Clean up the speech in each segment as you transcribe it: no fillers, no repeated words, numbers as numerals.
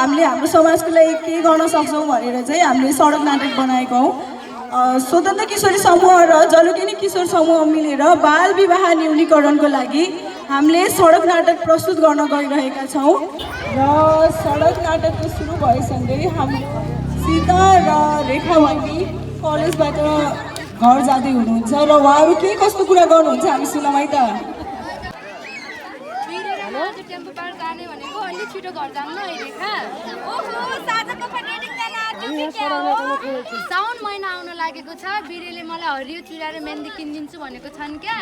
हामीले हाम्रो समाजको लागि के गर्न सक्छौँ भनेर चाहिँ हामीले सडक नाटक बनाएको हौँ। स्वतन्त्र किशोरी समूह र जलुकिनी किशोर समूह मिलेर बाल विवाह न्यूनीकरणको लागि हामीले सडक नाटक प्रस्तुत गर्न गइरहेका छौँ र सडक नाटकको सुरु भएसँगै हाम्रो सीता र रेखा बहिनी कलेजबाट घर जाँदै हुनुहुन्छ र उहाँहरू के कस्तो कुरा गर्नुहुन्छ हामी सुनौँ है त। टेम्पो पार्क जाने भनेको अलि छिटो घर जानु है रेखा। ओहो साँझको पटेटिङ जान आँट्यो। साउन महिना आउन लागेको छ। बिरेले मलाई हरियो चुरा र मेहन्दी किनिदिन्छु भनेको छन् क्या।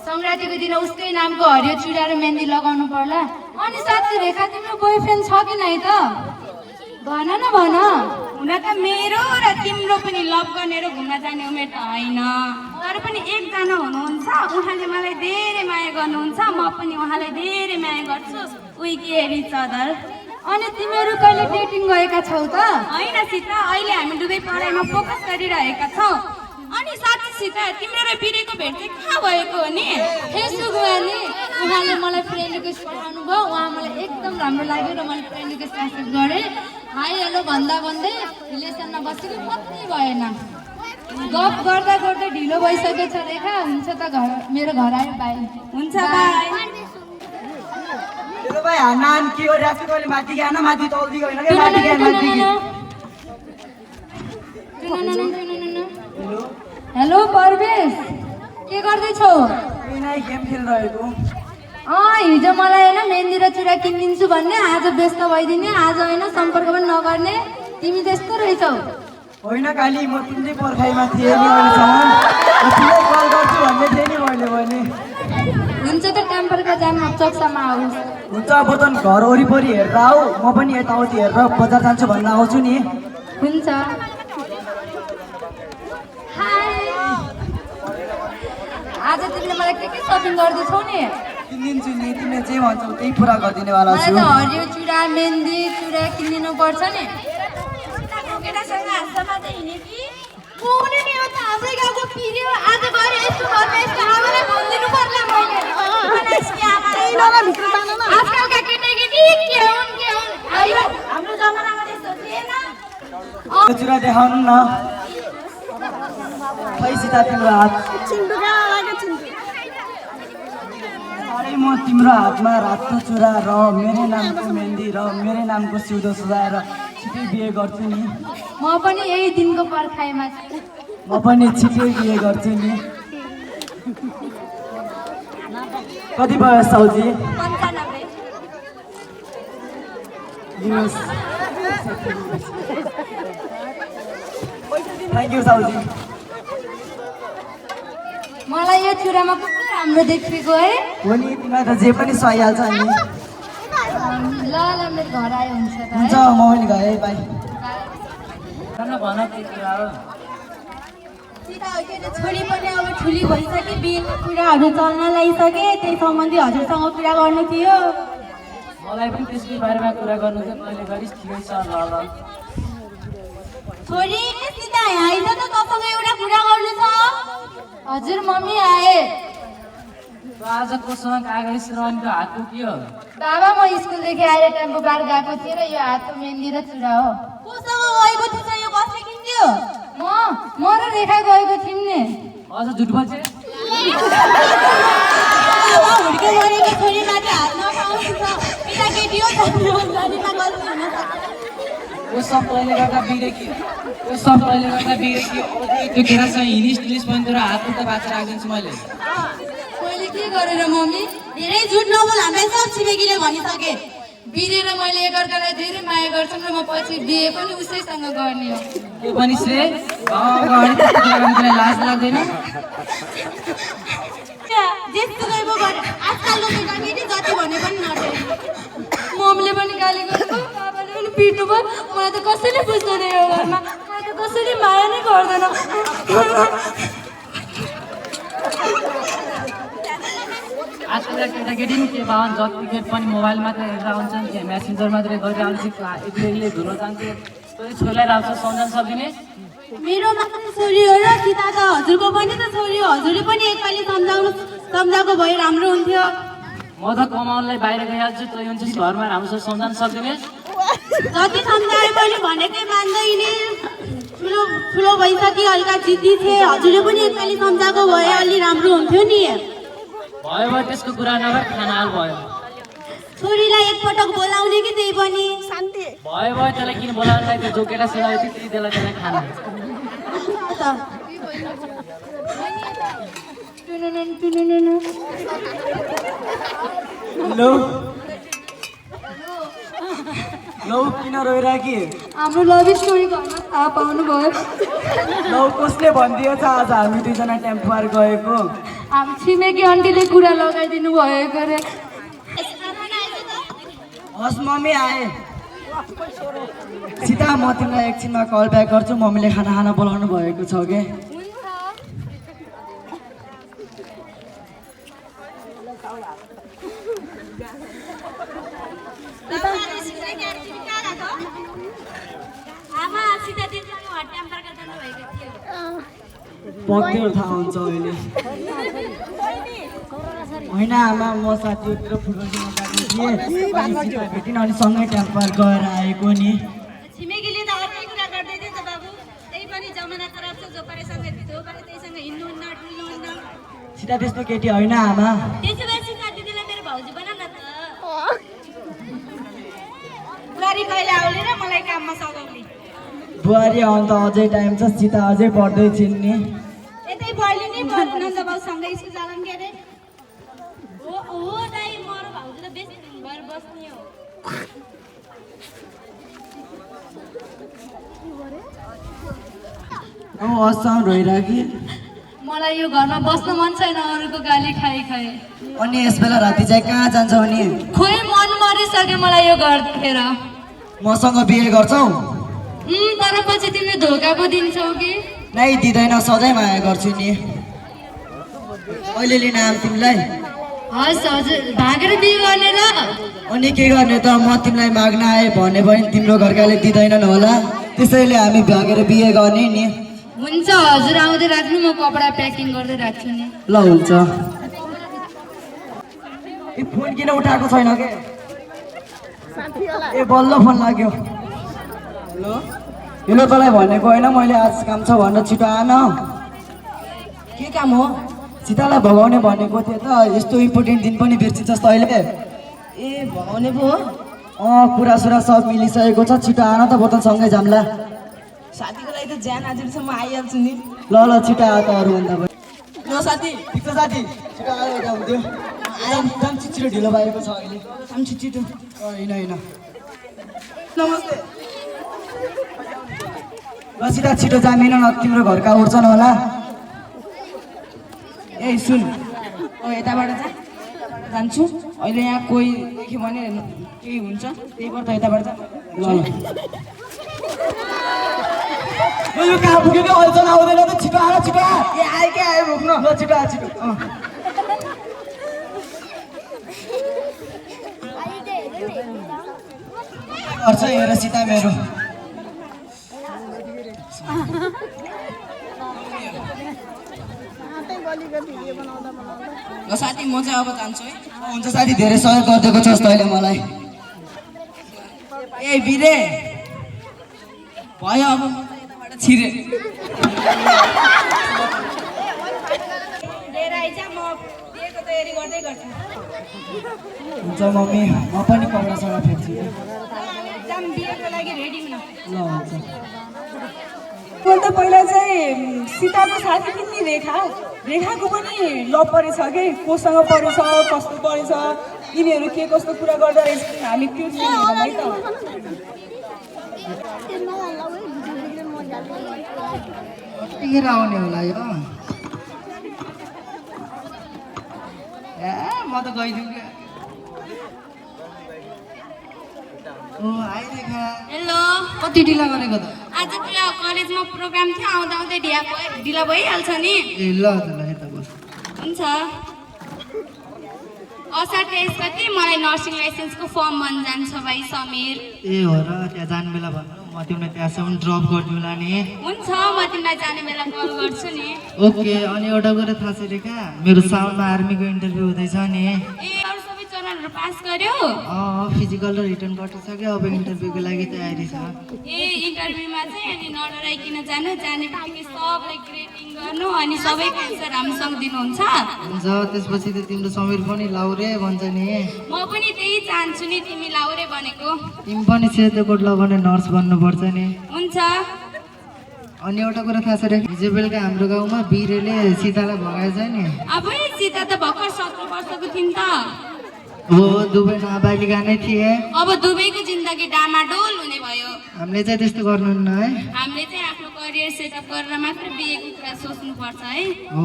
सङ्क्रान्तिको दिन उसकै नामको हरियो चुरा र मेहन्दी लगाउनु पर्ला। अनि साँच्चै रेखा तिम्रो बोयफ्रेन्ड छ कि नै त? भन न भन। हुन त मेरो र तिम्रो पनि लभ गर्ने र घुम्न जाने उमेर त होइन, तर पनि एकजना हुनुहुन्छ, उहाँले मलाई धेरै माया गर्नुहुन्छ, म पनि उहाँलाई धेरै माया गर्छु। उही के रिच अदर। अनि तिमीहरू कहिले डेटिङ गएका छौ त? होइन सीता, अहिले हामी दुवै पढाइमा फोकस गरिरहेका छौँ। अनि साथी सीता, तिम्रो र बिरेको भेट चाहिँ कहाँ भएको हो नि? फेसबुकमा नि उहाँले मलाई फ्रेन्ड रिक्वेस्ट पठाउनु भयो। उहाँ मलाई एकदम राम्रो लाग्यो र मैले फ्रेन्ड रिक्वेस्ट एक्सेप्ट गरेँ। हाई हेलो भन्दा भन्दै रिलेसनमा बसेको कति भएन। गफ गर्दा गर्दा ढिलो भइसकेको छ रेखा। हुन्छ त मेरो घर आयो, बाई। हुन्छ बाई। हेलो भाइ, नान के हो राफी कहिले माथि गएन, माथि तल्दी गएन के माथि गएन माथि गएन। हेलो परवेश, के गर्दैछौ? नै गेम खेलिरहेको। हिजो मलाई होइन मेहन्दी र चुरा किनिदिन्छु भन्ने, आज व्यस्त भइदिने, आज होइन सम्पर्क पनि नगर्ने। तिमी त्यस्तो रहेछौ। होइन काली, म तिम्रै पर्खाइमा थिएँ नि अहिलेसम्म। तिमीलाई कल गर्छु भन्ने थिएँ नि मैले भने। हुन्छ त टेम्परका जाम चोकसम्म आउँ। हुन्छ, अब त घर वरिपरि हेरेर आऊ, म पनि यताउति हेरेर बजार जान्छु भन्न आउँछु नि। हुन्छ। आज तिमीले मलाई के सपिङ गर्दैछौ नि? किनिदिन्छु नि, तिमीले जे भन्छौ त्यही पुरा गरिदिनेवाला छु। मलाई त हरियो चुरा मेहन्दी चुरा किनिदिनु पर्छ नि। केटासँग हाँस्दामा चाहिँ हिँड्ने कि कुनै नि हो त हाम्रै गाउँको पिर्यो। आज गएर यस्तो घरमा यस्तो आमालाई भनिदिनु पर्ला मैले। आजकलका केटाकेटी के हुन् के हुन्। हाम्रो जमानामा त्यस्तो थिएन। चुरा देखाउनु न। खै सीता तिम्रो हात। अरे म तिम्रो हातमा रातो चुरा र मेरै नामको मेहन्दी र मेरै नामको सिउँदो सजाएर छिटै बिहे गर्छु नि। म पनि यही दिनको पर्खाइमा छु। म पनि छिटै बिहे गर्छु नि। कति भयो साउजी? 95। दिनुहोस्। थ्याङ्क यू साउजी। मलाई यो चुरामा कस्तो राम्रो देखिएको है। हो नि, तिमीलाई त जे पनि सुहाइहाल्छ नि। ल ल मेरो घर आयो। हुन्छ त हुन्छ, म पनि गएँ, बाई। छोरी पनि अब ठुली भइसके, बिहेको कुराहरू चल्न लागिसके, त्यही सम्बन्धी हजुरसँग कुरा गर्नु थियो। मलाई पनि त्यसकै बारेमा कुरा गर्नु चाहिँ मैले गरिस्, ठिकै छ। ल छोरी सीता आइज त, तपाईसँग एउटा कुरा गर्नु छ। हजुर मम्मी आए। आज कोसँग कागज र अन्त हातको के हो? बाबा म स्कुलदेखि आएर टेम्पो पार्क गएको थिएँ र यो हातको मेहन्दी र चुरा हो। कोसँग गएको थिएछ, यो कसले किन्थ्यो? म र रेखा गएको थियौँ नि। अझ झुट बोल्छे? हुर्के गरेको छोरीमाथि हात नपाउँछ। केटाकेटी हो जानीमा गल्ती हुन सक्छ। यो सब तैँले गर्दा बिरेकी, यो सब तैँले गर्दा बिरेकी। त्यो केटासँग हिनिस टिलिस पनि तर हात उता बाँचेर राखिदिन्छु मैले। मैले के गरेर मम्मी? धेरै झुट नबोल, हामीलाई सब छिमेकीले भनिसके। बिरेर मैले एकअर्कालाई धेरै माया गर्छौँ र म पछि बिहे पनि उसैसँग गर्ने हो। त्यो पनि श्रेय अगाडि त्यस्तो कुरा गर्नु तिमीलाई लाज लाग्दैन? जेसुकै पो गरे, आजकलको केटाकेटी जति भने पनि नटेरी। मम्मीले पनि गाली गर्नुभयो, बाबाले पनि पिट्नु भयो। मलाई त कसैले बुझ्दैन यो घरमा। मलाई त कसैले माया नै गर्दैन। आजकलका केटाकेटी नि के भन्छ, जतिखेर पनि मोबाइल मात्रै हेरेर हुन्छन्, मेसेन्जर मात्रै गरेर आउँछ, एक्लै धुन जान्छ। तैँले छोरीलाई राख्छ, सम्झाउन सक्दिने? मेरो मात्रै छोरी हो र सीता त हजुरको पनि त छोरी हो। हजुरले पनि एकपालि सम्झाएको भए राम्रो हुन्थ्यो। म त कमाउनलाई बाहिर गइहाल्छु, तै हुन्छ घरमा राम्रोसँग सम्झाउन सक्दिने? जति सम्झाए पनि भनेकै मान्दैन ठुलो ठुलो भइसक्यो हल्का जिद्दी थिए हजुरले पनि एकपालि सम्झाएको भए अलि राम्रो हुन्थ्यो नि भयो भयो त्यसको कुरा नगर खाना हाल भयो छोरीलाई एकपटक बोलाउने कि त्यही पनि शान्ति भयो भयो त्यसलाई किन बोलाउनलाई त्यो जो केटा सिलायो त्यति त्यसलाई खाना लौ लौ किन रोइराखी हाम्रो लभ स्टोरी घरमा थाहा पाउनु भयो लौ कसले भनिदिएछ आज हामी दुईजना टेम्पो पार्क गएको हाम्रो छिमेकी आन्टीले कुरा लगाइदिनु भएको अरे हस् मम्मी आए सीता म तिमीलाई एकछिनमा कल ब्याक गर्छु मम्मीले खाना बोलाउनु भएको छ कि आमा सीता दिदीसँग हट्याम पर्का जानु भएको थियो पक्कै थाहा हुन्छ अहिले होइन आमा म साथीहरूतिर फुटबल खेल्न गएको थिएँ अनि सीता भेटिन अनि सँगै टेम्पो पार्क गएर आएको नि छिमेकीले त अर्कै कुरा गर्दै थियो त बाबु त्यही पनि जमाना खराब छ जो पारेसँग त्यहीसँग हिँड्नुहुन्न डुल्नुहुन्न सीता त्यस्तो केटी होइन आमा त्यसो भए सीता दिदीलाई मेरो भाउजू बना न त बुहारी कहिले आउले र मलाई काममा सघाउने बुहारी आउनु त अझै टाइम छ सीता अझै पढ्दै छिन् नि यतै भैली नै नन्द बाबुसँगै स्कुल जालान् के अरे हो दाइ म र भाउजू त बेसी दिन भएर बस्ने हो असाउँ रोइराखी मलाई यो घरमा बस्न मन छैन अरूको गाली खाइ खाइ अनि यस बेला राति चाहिँ कहाँ जान्छौ नि खोइ मन मरिसक्यो मलाई यो घर देखेर मसँग बिहे गर्छौ तर पछि तिमीले धोका पो दिन्छौ कि नै दिँदैन सधैँ माया गर्छु नि अहिले लिन आम तिमीलाई हस् हजुर भागेर बिहे गर्ने र अनि के गर्ने त म तिमीलाई माग्न आएँ भने पनि तिम्रो घरकाले दिँदैनन् होला त्यसैले हामी भागेर बिहे गर्ने नि हुन्छ हजुर आउँदै राख्नु म कपडा प्याकिङ गर्दै राख्छु नि ल हुन्छ ए फोन किन उठाएको छैन के ए बल्ल फोन लाग्यो हेलो तँलाई भनेको होइन मैले आज काम छ भनेर छिटो आन के काम हो सीतालाई भगाउने भनेको थिएँ त यस्तो इम्पोर्टेन्ट दिन पनि बिर्सिन्छस् तैँले ए भगाउने पो हो कुरासुरा सब मिलिसकेको छ छिटो आन त बोतल सँगै जाम्ला साथीको लागि त ज्यान हाजिरसम्म आइहाल्छु नि ल छिटो आ त अरूभन्दा पनि ल साथी ठिक छ साथी छिटो आयो एउटा हुन्थ्यो एकदम छिटो ढिलो भएको छ अहिले छिटो होइन नमस्ते ल सीता छिटो जामिन न तिम्रो घरका उठ्छन् होला ए सुन यताबाट जान्छु अहिले यहाँ कोही देख्यो भने केही हुन्छ त्यही भएर त यताबाट जा ल यो कहाँ पुग्यो क्या अहिलेसम्म आउँदैन त छिटो आएर छिटो आ ए आयो क्या आयो भोग्न ल छिटो आ छिटो गर्छ हेर सीता मेरो ल साथी म चाहिँ अब जान्छु है हुन्छ साथी धेरै सहयोग गरिदिएको छस् तैँले मलाई ए बिरे भयो अब म त यताबाट छिरे लिएर आइज म बिहेको तयारी गर्दै गर्छु हुन्छ मम्मी म पनि कपडासँग फेर्छु जाम बिहेको लागि रेडी हुन ल हुन्छ त्योभन्दा पहिला चाहिँ सीताको साथी किन्ने रेखाको पनि लभ परेछ कि कोसँग परेछ कस्तो परेछ यिनीहरू के कस्तो कुरा गर्दो रहेछ हामी त्यो सुन्यौँ है त टिकेर आउने होला यो ए म त गइदिउँ क्या ओ आइदेखा हेलो कति ढिला गरेको त आज पुरा कलेजमा प्रोग्राम थियो आउँदा आउँदै ढिला भइहाल्छ नि ए ल यता बस हुन्छ असार 23 गते मलाई नर्सिङ लाइसेन्सको फर्म मन जान्छ भाइ समीर ए हो र त्यहाँ जाने बेला भन्नु म तिमीलाई त्यहाँसम्म ड्रप गरिदिउँला नि हुन्छ म तिमीलाई जाने बेला कल गर्छु नि ओके अनि एउटा कुरा थाहा छ रेखा मेरो साउन्डमा आर्मीको इन्टरभ्यू हुँदैछ नि ए अरू सबै चरणहरू पेपरहरू पास गर्यो फिजिकल र रिटर्न कटिसक्यो अब इन्टरभ्यूको लागि तयारी छ ए इन्टरभ्यूमा चाहिँ अनि नडराइकन जाने बित्तिकै सबलाई ग्रेडिङ गर्नु अनि सबैको एन्सर हामीसँग दिनुहुन्छ हुन्छ त्यसपछि त तिम्रो समीर पनि लाउरे भन्छ नि म पनि त्यही चाहन्छु नि तिमी लाउरे भनेको तिमी पनि सेतो कोट लगाउने नर्स बन्नुपर्छ नि हुन्छ अनि एउटा कुरा थाहा छ र हिजो बेलुका हाम्रो गाउँमा बिरेले सीतालाई भगाएछ नि अब सीता त भर्खर 17 वर्षको थिइन् त हो दुवै नाबालिगा नै थिए अब दुवैको जिन्दगी डामाडोल हुने भयो हामीले चाहिँ त्यस्तो गर्नुहुन्न है हामीले चाहिँ आफ्नो करियर सेटअप गरेर मात्र बिहेको कुरा सोच्नुपर्छ है हो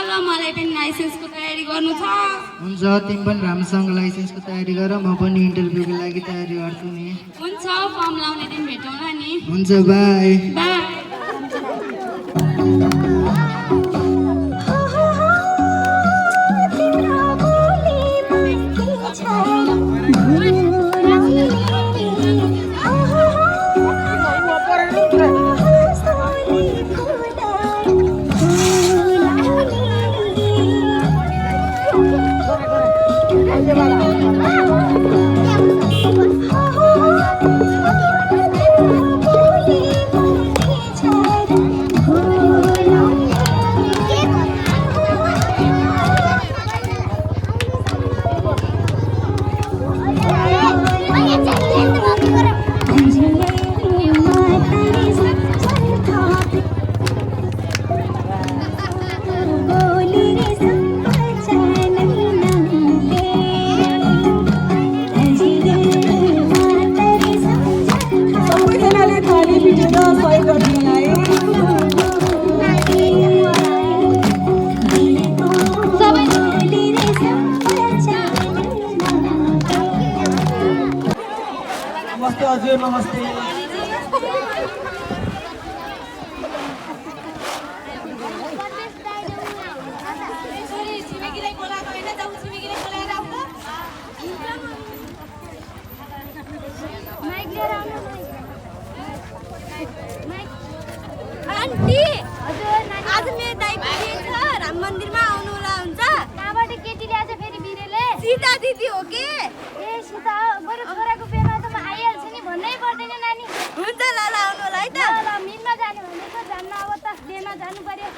ल मलाई पनि लाइसेन्सको तयारी गर्नु छ हुन्छ तिमी पनि राम्रोसँग लाइसेन्सको तयारी गर म पनि इन्टरभ्यूको लागि तयारी गर्छु नि हुन्छ फर्म लाउने दिन भेटौँला नि हुन्छ बाई बाई नमस्ते हजुर नमस्ते आन्टी हजुर आज मेरो दाइको बिहे छ राम मन्दिरमा आउनु होला हुन्छ कहाँबाट केटी ल्याएछ फेरि बिरेले सीता दिदी हो के ए सीता बरु छोराको बिहेमा त म आइहाल्छु नि भन्नै पर्दैन नानी हुन्छ ल आउनु होला है त ल मिलमा जाने भनेको जान्न अब त बिहेमा जानु पर्यो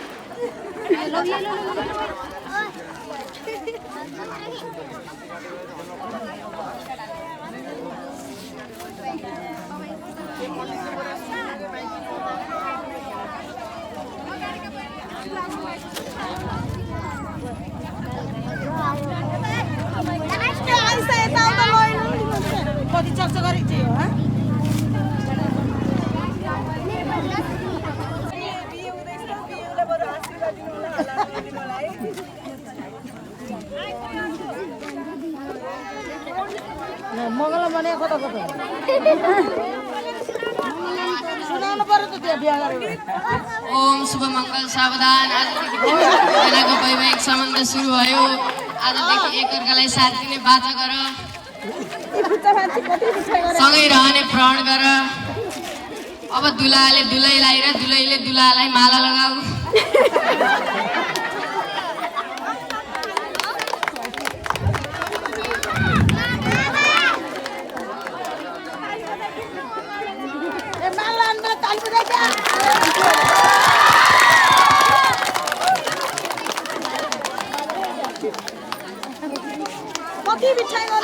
कति चक्च गरेको थियो बिहे हुँदैछ बिहेलाई बरु आशीर्वाद दिनु होला मङ्गल भने कता कता सुनाउनु पर्यो त त्यहाँ बिहा गरेको ओम शुभ मङ्गल सावधान आजदेखि बेलाको वैवाहिक सम्बन्ध सुरु भयो आजदेखि एकअर्कालाई साथ दिने बाचा गर सँगै रहने प्रण गर अब दुलाले दुलैलाई र दुलैले दुलालाई माला लगाऊ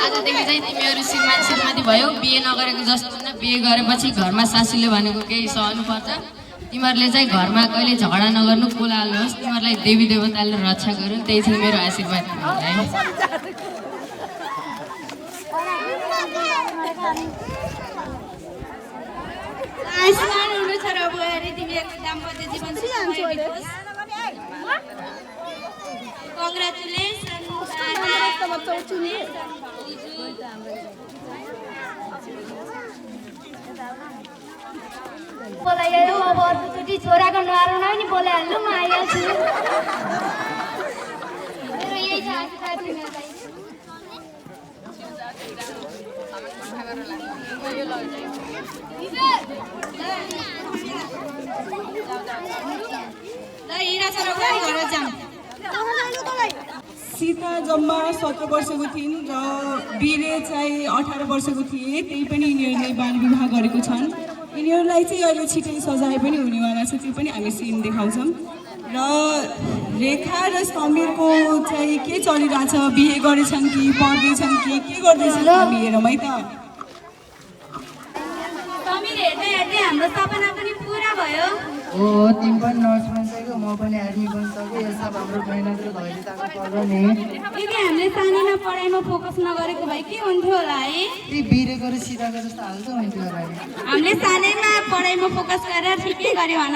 आजदेखि चाहिँ तिमीहरू श्रीमान श्रीमती भयो बिहे नगरेको जस्तो न बिहे गरेपछि घरमा सासूले भनेको केही सहनुपर्छ तिमीहरूले चाहिँ घरमा कहिले झगडा नगर्नु कोलाल्नुहोस् तिमीहरूलाई देवी देवताले रक्षा गरून् त्यही छ मेरो आशीर्वाद बोलाइयो अब अर्कोचोटि छोराको नआउन नि बोलाइहाल्नु म आइहाल्छु मेरो यही छ आशीर्वाद तिमीहरूलाई सीता जम्मा 17 वर्षको थिइन् र वीरे चाहिँ 18 वर्षको थिए। त्यही पनि यिनीहरूले बाल विवाह गरेको छन्। यिनीहरूलाई चाहिँ अहिले छिटै सजाय पनि हुनेवाला छ, त्यो पनि हामी सिन देखाउँछौँ। र रेखा र समीरको चाहिँ के चलिरहेछ, बिहे गरेछन् कि पढ्दैछन् कि के गर्दैछन् हामी हेरौँ है त। समीर हेर्दै हेर्दै हाम्रो सपना पनि पुरा भयो। हो तिमी पनि नर्स बनिसक्यो, म पनि आर्मी बनिसक्यो। यो सब हाम्रो मेहनत र धैर्यताको फल हो नि। यदि हामीले सानैमा पढाइमा फोकस नगरेको भए के हुन्थ्यो होला है? ती बिरेको र सिधाको जस्तो हाल चाहिँ हुन्थ्यो होला नि। हामीले सानैमा पढाइमा फोकस गरेर ठिकै गऱ्यो भन।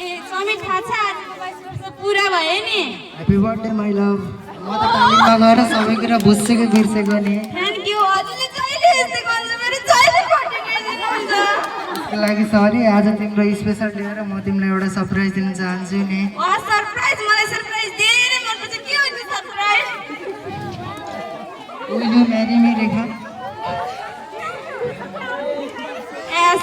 ए समीर थाहा छ आजको 22 वर्ष पुरा भयो नि। Happy birthday my love. म त तालिममा गएर सबै कुरा बुझ्सेको बिर्सेको नि। Thank you. हजुरले जहिले यस्तै गर्नु मेरो जहिले बर्थडे गरिदिनुहुन्छ। त्यसको लागि सरी। आज तिम्रो स्पेसल डे र म तिमीलाई एउटा सरप्राइज दिन चाहन्छु नि। सरप्राइज? मलाई सरप्राइज धेरै मनपर्छ। के हो त्यो surprise? Will you marry me Rekha? Yes.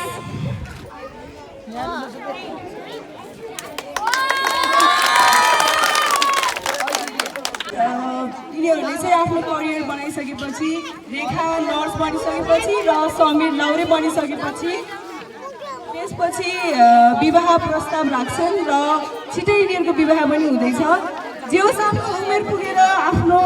यिनीहरूले चाहिँ आफ्नो करियर बनाइसकेपछि, रेखा नर्स बनिसकेपछि र समीर लौरे बनिसकेपछि त्यसपछि विवाह प्रस्ताव राख्छन् र छिटै यिनीहरूको विवाह पनि हुँदैछ। जे होस् आफ्नो उमेर पुगेर आफ्नो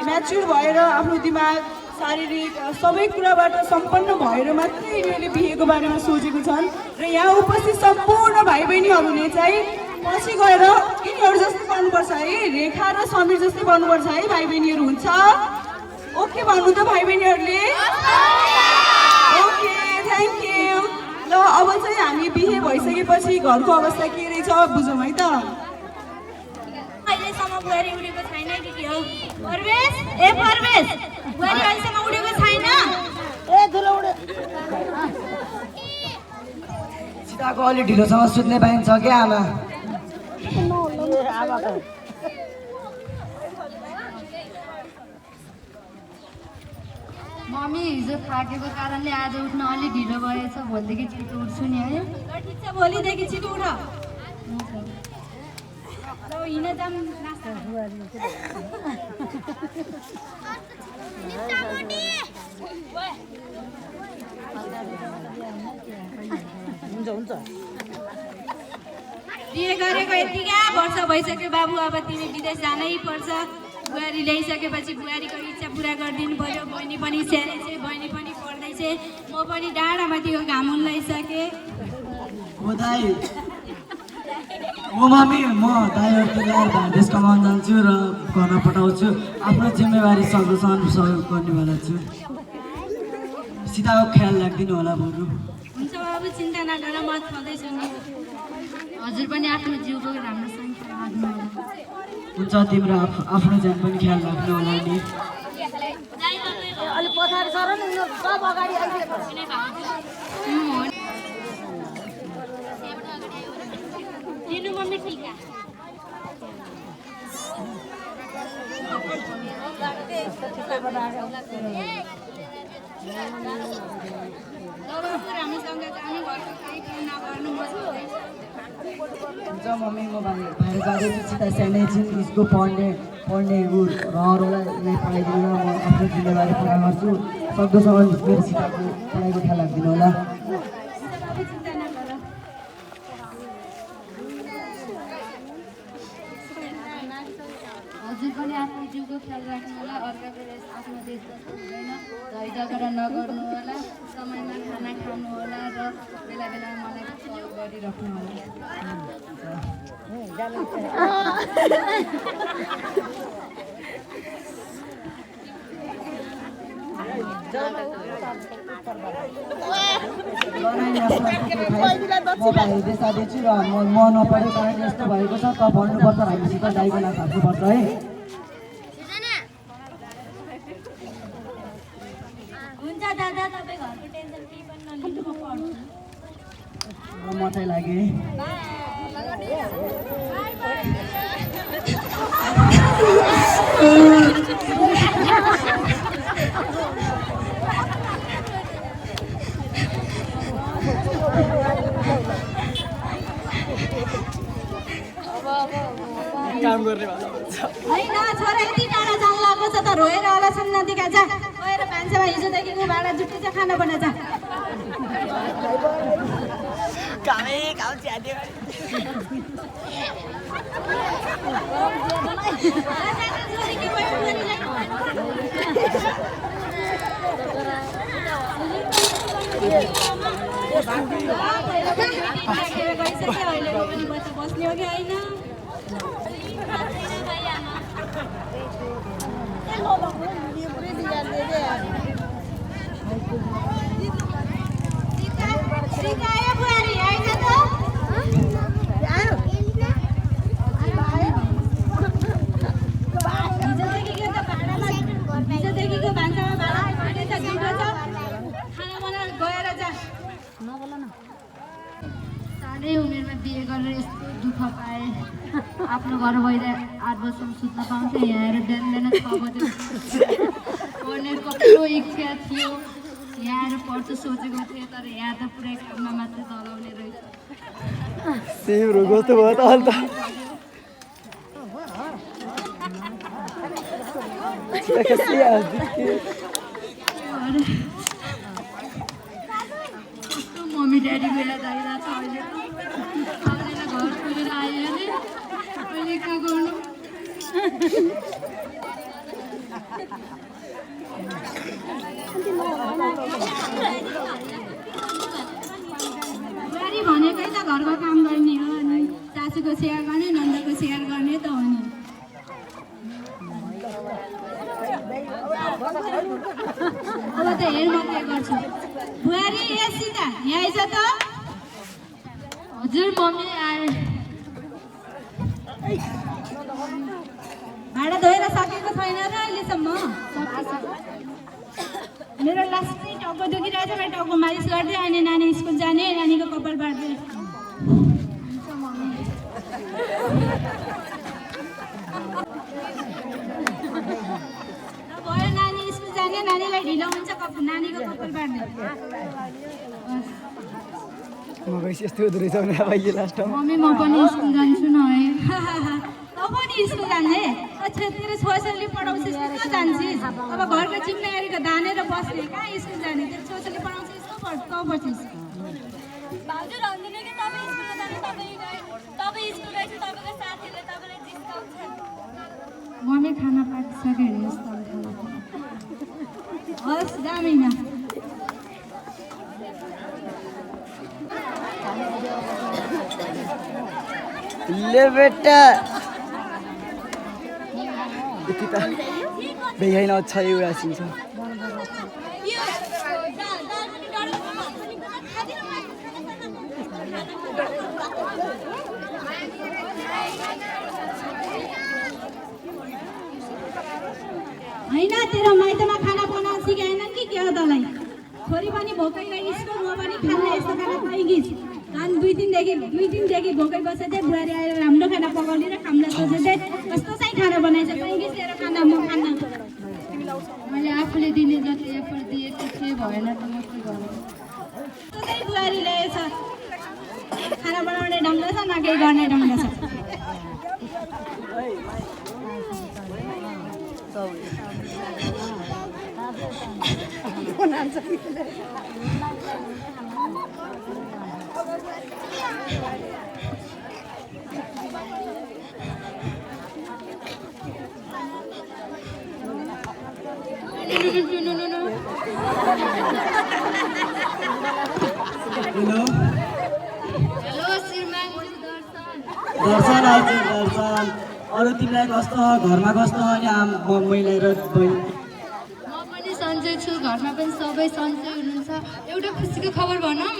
म्याच्युर भएर आफ्नो दिमाग शारीरिक सबै कुराबाट सम्पन्न भएर मात्रै यिनीहरूले बिहेको बारेमा सोचेको छन्। र यहाँ उपस्थित सम्पूर्ण भाइ बहिनीहरूले चाहिँ पछि गएर यिनीहरू जस्तै बन्नुपर्छ है, रेखा र समीर जस्तै बन्नुपर्छ है भाइ बहिनीहरू। हुन्छ? ओके भन्नु त भाइ बहिनीहरूले? Okay, thank you. ल अब चाहिँ हामी बिहे भइसकेपछि घरको अवस्था के रहेछ बुझौँ है त। अहिलेसम्म बुहारी उडेको छैन कि के हो? परवेश, ए परवेश, बुहारी अहिलेसम्म उडेको छैन? सीताको अलि ढिलोसँग सुत्ने पाइन्छ क्या आमा? मम्मी हिजो थाकेको कारणले आज उठ्न अलि ढिलो भएछ, भोलिदेखि छिटो उठ्छु नि है। ल ठिक छ, भोलिदेखि छिटो उठ। ल हिँड जाऊँ नास्ता। बिहे गरेको यतिका वर्ष भइसक्यो बाबु, अब तिमी विदेश जानै पर्छ। बुहारी ल्याइसकेपछि बुहारीको इच्छा पुरा गरिदिनु पर्यो। बहिनी पनि स्याहारै छ, बहिनी पनि पढ्दैछ, म पनि डाँडामा त्यो घाम लगाइसकेँ। हो दाइ, हो मम्मी, म दाइहरूतिर देश कमाउन जान्छु र घरमा पठाउँछु। आफ्नो जिम्मेवारी सक्दोसम्म सहयोग गर्नेवाला छु। सीताको ख्याल राखिदिनु होला बरु। हुन्छ बाबु, चिन्ता नगर, म छँदैछु नि। हजुर पनि आफ्नो जिउको राम्रोसँग ख्याल राख्नु होला। हुन्छ, तिम्रो आफ्नो ज्यान पनि ख्याल राख्नु होला नि। दिनु मम्मी टिका। राम्रोसँग जानु, घरको काहीँ काम नगर्नु, म छँदैछु। हुन्छ मम्मी, म बाहिर जाँदैछु। सीता सानै छिन्, उसको पढ्ने रहरलाई पढाइदिनु। म आफ्नो जिम्मेवारी पुरा गर्छु। सक्दोसम्म मेरो सीताको पढाइको ख्याल राखिदिनु होला। चिन्ता नगर। हजुर पनि आफ्नो जिउको ख्याल राख्नु होला। अर्काको आफ्नो देश जस्तो हुँदैन, झैझगडा नगर्नु होला, समयमा खाना खानु होला र बेला बेलामा मलाई सहयोग गरिराख्नु होला। म भाइ देश जाँदैछु र म नपढेको कारण यस्तो भएको छ। त पढ्नुपर्छ, हामीसित दाइको नाम थाप्नुपर्छ है। हुन्छ दादा, तपाईँ घरको टेन्सन केही पनि नलिनु, म पढ्छु। र म चाहिँ लागेँ। होइन छोरा यति टाढा जान लाग्छ त रोएर होला छन् नदीका जा गएर भान्सामा हिजोदेखिको भाँडा जुटी चाहिँ खाना बना जा बस्ने हो कि होइन हिजोदेखिको भान्सामा भाडा खाना बनाएर गएर जा सानै उमेरमा बिहे गरेर यस्तो दुःख पाएँ आफ्नो घर भएर 8 वर्षसम्म सुत्न पाउँथेँ यहाँ आएर बिहान 6 बजे पढ्ने कस्तो इच्छा थियो यहाँ आएर पढ्छु सोचेको थिएँ तर यहाँ त पुरै काममा मात्रै चलाउने रहेछ कस्तो भयो त अन्त मम्मी ड्याडी बेला जाइरहेको छ अहिले आउँदैन घर छोडेर आइहालेँ अहिले कहाँ गर्नु बुहारी भनेकै त घरको काम गर्ने हो अनि चाचुको सेवा गर्ने नन्दको सेवा गर्ने त हो नि अब त हेर म के गर्छु बुहारी ए सीता यहाँ आइज त हजुर मम्मी आए भाडा धोएर सकेको छैन र अहिलेसम्म मेरो लास्टै टाउको दुखिरहेछ मेरो टाउको मालिस गर्दै अनि नानी स्कुल जाने नानीको कपाल बाट्दै भयो नानी स्कुल जाने नानीलाई ढिलो हुन्छ नानीको कपाल बाट्दै यस्तो हुँदो रहेछ भने अब लास्टमा मम्मी म पनि स्कुल जान्छु न है त पनि स्कुल जाने तेरो छोराछोरीले पढाउँछस् कि कहाँ जान्छस् अब घरको जिम्मेवारीको धानेर बस्ने कहाँ स्कुल जाने तेरो छोराछोरीले पढाउँछस् कहाँ पढ्छस् भाउजू भन्दिनँ कि तपाईँ स्कुल जाने तपाईँ स्कुल गएछ तपाईँको साथीहरूले तपाईँलाई जिस्काउँछन् मम्मी खाना पाकिसक्यो अरे यस्तो हस् जामिना ले बेटा यति त बेहाइन छ एउटा सिन छ होइन तेरो माइतमा खाना बनाउन सिकाएनन् कि के हो तँलाई छोरी पनि भोकै गई स्कुल म पनि खाना यस्तो खाना पाइगिस् अनि दुई दिनदेखि भोकै बसेँ चाहिँ बुहारी आएर राम्रो खाना पकाउने र खाना सोचे चाहिँ कस्तो चाहिँ खाना बनाएछ पाइगिस् तेरो खाना म खाना मैले आफूले दिने जति एफर्ट दिएँ त्यो भएन त म के गर्नु चाहिँ बुहारी ल्याएछ खाना बनाउने ढङ्ग छ न केही गर्ने ढङ्ग छ हेलो हेलो श्रीमान दर्शन आइज दर्शन अरू तिमीलाई कस्तो घरमा कस्तो अनि मैले र बहिनी म पनि सन्चै छु घरमा पनि सबै सन्चै हुनुहुन्छ एउटा खुसीको खबर भनौँ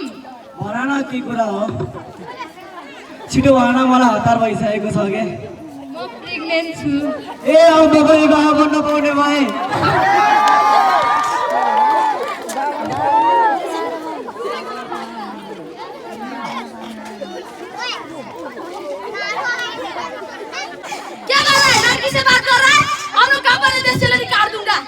भन न के कुरा हो छिटो भन मलाई हतार भइसकेको छ के म प्रेग्नेन्ट छु ए अब बगैको बन्न पाउने भए क्या कर रहा है लड़की से बात कर रहा है हम लोग कहाँ पर देश से लड़की काट दूंगा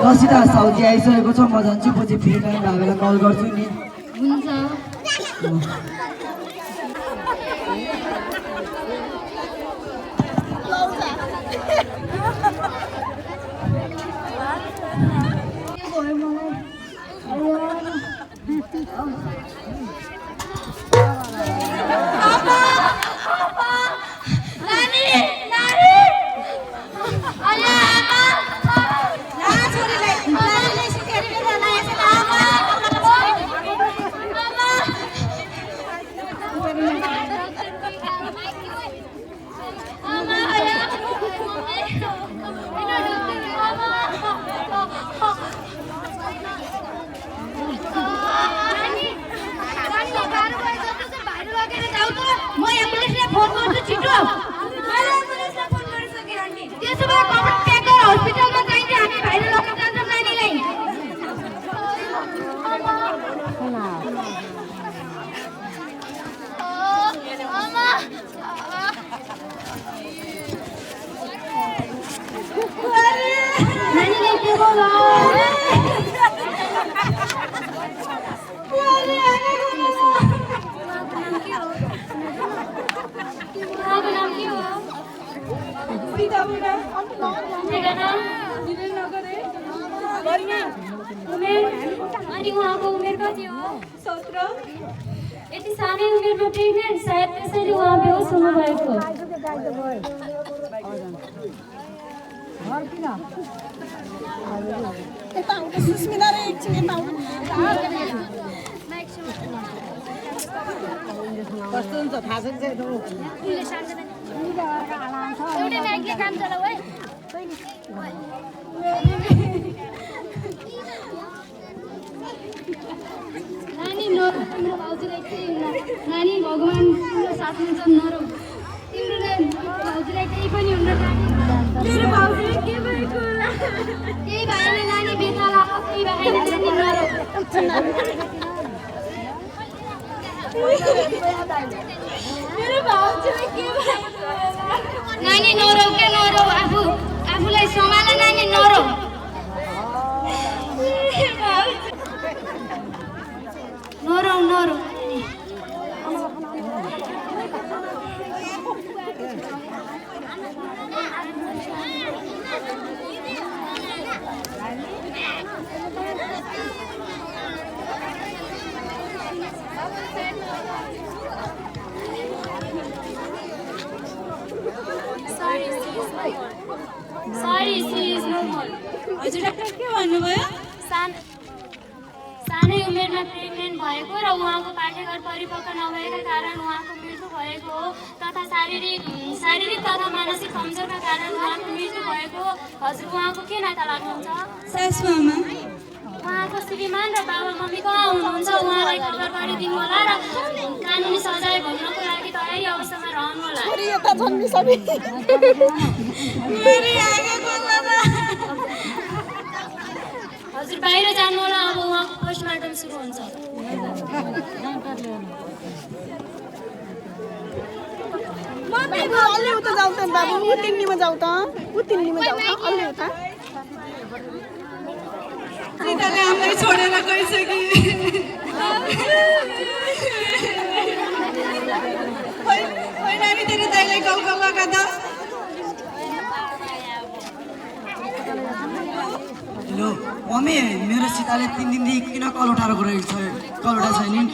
रसिदा साउदी आइसकेको छ म जान्छु पछि फेरि टाइम भए बेला कल गर्छु नि हुन्छ म एम्बुलेन्सलाई फोन गर्छु छिटो। मैले एम्बुलेन्सलाई फोन गरिसकेँ आन्टी। त्यसो भए कपडा प्याक गरेर हस्पिटलमा जान्छ, हामी भाइले लगेर जान्छौँ नानीलाई। नानीलाई के भयो? अनि उहाँको उमेर कति हो? 17। यति सानै उमेरमा प्रेग्नेन्ट, सायद त्यसैले उहाँ बेहोस हुनुभएको। कस्तो हुन्छ थाहा छैन एउटै नाइकले काम चलाऊ है। नानी नरो, तिम्रो भाउजूलाई केही हुन्न। नानी भगवान तिम्रो साथ हुन्छ, नरो। तिम्रो भाउजूलाई केही पनि हुन्न नानी। मेरो भाउजूलाई के भएको होला? केही भएन नानी, बेथा लाग्यो, केही भएन नानी, नरो। मेरो भाउजूलाई के भएको होला? नानी नरो के नरो, आफूलाई सम्हाल नानी, नरो। नरो नरो। Sorry, she is no more. हजुर डाक्टर के भन्नुभयो? सानै उमेरमा प्रेग्नेन्ट भएको र उहाँको पाठ्यक्रम परिपक्व नभएका कारण उहाँको मृत्यु भएको हो, तथा शारीरिक तथा मानसिक कमजोरका कारण उहाँको मृत्यु भएको हो। हजुर उहाँको के नाता लाग्नुहुन्छ? सासुआमा। उहाँको श्रीमान र बाबा मम्मी कहाँ हुनुहुन्छ? उहाँलाई खबर गरिदिनु होला र कानुनी सजाय भोग्नको लागि तयारी अवस्थामा रहनु होला। हजुर बाहिर जानु होला, अब उहाँको पोस्टमार्टम सुरु हुन्छ। अलि उता जाऊ त बाबु, तिन्नीमा जाऊ त, तिन्नीमा जाऊ त, अलि उता। सीताले हामीलाई छोडेर गइसके। होइन नानी, तेरो दाइलाई कल लगा त। हेलो मम्मी, मेरो सीताले 3 दिनदेखि किन कल उठाएर गइरहेको छ? कल उठाएको छैन नि?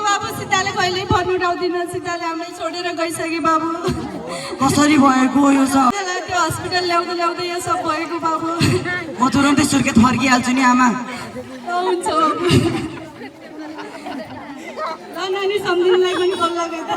बाबु सीताले कहिल्यै फोन उठाउँदिन। सीताले हामीलाई छोडेर गइसके बाबु। कसरी भएको यो सब? त्यो हस्पिटल ल्याउँदै यो सब भएको बाबु। म तुरन्तै सुर्खेत फर्किहाल्छु नि आमा। हुन्छ बाबु। ल नानी, सम्झिनुलाई पनि कल लगाए त।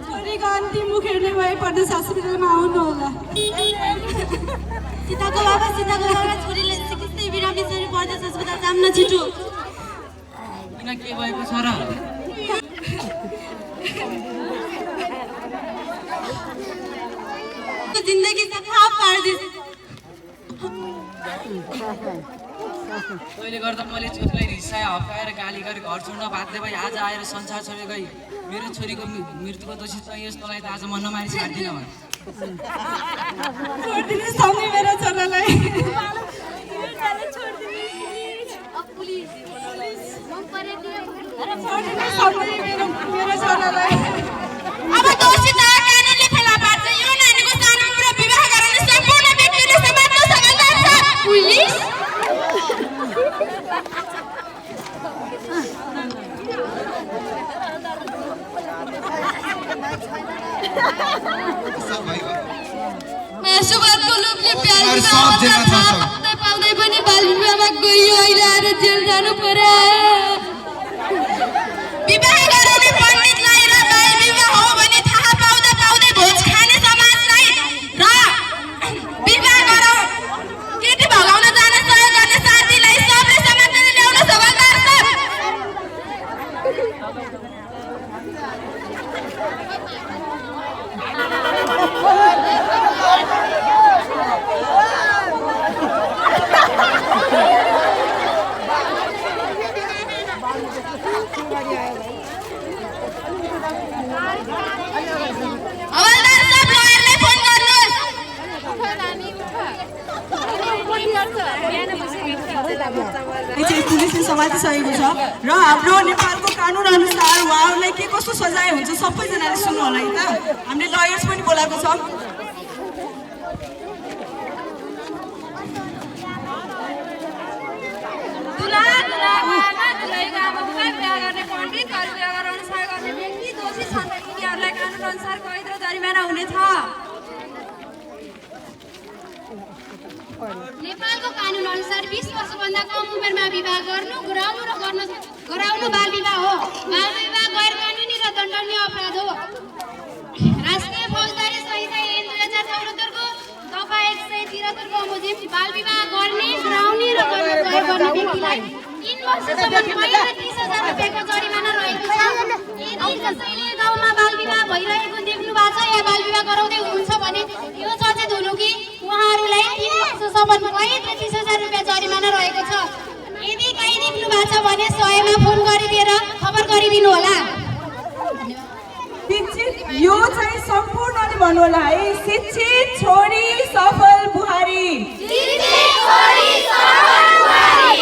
छोरीको अन्तिम मुख हेर्ने भए पर्दा हस्पिटलमा आउनु होला। सीताको बाबा छोरीले चिकित्सा बिरामी छोरी पर्दैछ, अस्पताल जाम न छिटो। किन के भएको छ र? जिन्दगी से खाप पार दे। तैँले गर्दा मैले छोरीलाई रिसाए हप्काएर गाली गरेँ घर छोड्न बाध्य भई आज आएर संसार छोडेर गई मेरो छोरीको मृत्युको दोषी त यस्तोलाई त आज म नमारी छाड्दिनँ भने छोडिदिनुहोस् सँगै मेरो छोरालाई छोडिदिनुहोस् सँगै मेरो छोरालाई अब दोषी त कानुनले फेला पार्छ यो नानीको सानो कुरा विवाह गराउने सम्पूर्ण व्यक्तिले समाजमा समाधान छ पुलिस सुगतको लोकले प्यार पाउँदै पनि बाल विवाहमा गइयो अहिले आएर जेल जानु पर्यो विवाह गराउने पण्डितलाई र बाल विवाह हो भने थाहा पाउँदा पाउँदै भोज खाने समाजलाई र विवाह गराउ केटी भगाउन जान सहयोग गर्ने साथीलाई सबले समाजमा ल्याउन सवालदार छ हवलदार साहब लयरलाई फोन गर्नुहोस् पुलिसले समातिसकेको छ र हाम्रो नेपालको कानुन अनुसार उहाँहरूलाई के कस्तो सजाय हुन्छ सबैजनाले सुन्नु होला है त हामीले लयर्स पनि बोलाएको छौँ नेपालको कानुन अनुसार 20 वर्षभन्दा कम उमेरमा विवाह गर्नु गराउनु बाल विवाह हो। बाल विवाह गैर कानुनी र दण्डनीय अपराध हो। राष्ट्रिय फौजदारी संहिता ऐन 2074 को दफा 173 को मुजिब बाल विवाह गर्ने, गराउने र गर्ने व्यक्तिलाई 3 वर्षसम्म कैद र 30,000 रुपैयाँको जरिमाना रहेको छ। यदि कसैले गाउँमा बाल विवाह भइरहेको देख्नु भएको छ या बाल विवाह गराउँदै हुनुहुन्छ भने यो सचेत हुनु कि उहाँहरूलाई 3 वर्षसम्म कैद र 30,000 रुपैयाँ जरिमाना रहेको छ। यदि कहीँ देख्नु भएको छ भने 100 मा फोन गरिदिएर खबर गरिदिनु होला। यो चाहिँ सम्पूर्णले भन्नु होला है। शिक्षित छोरी सफल बुहारी। शिक्षित छोरी सफल बुहारी।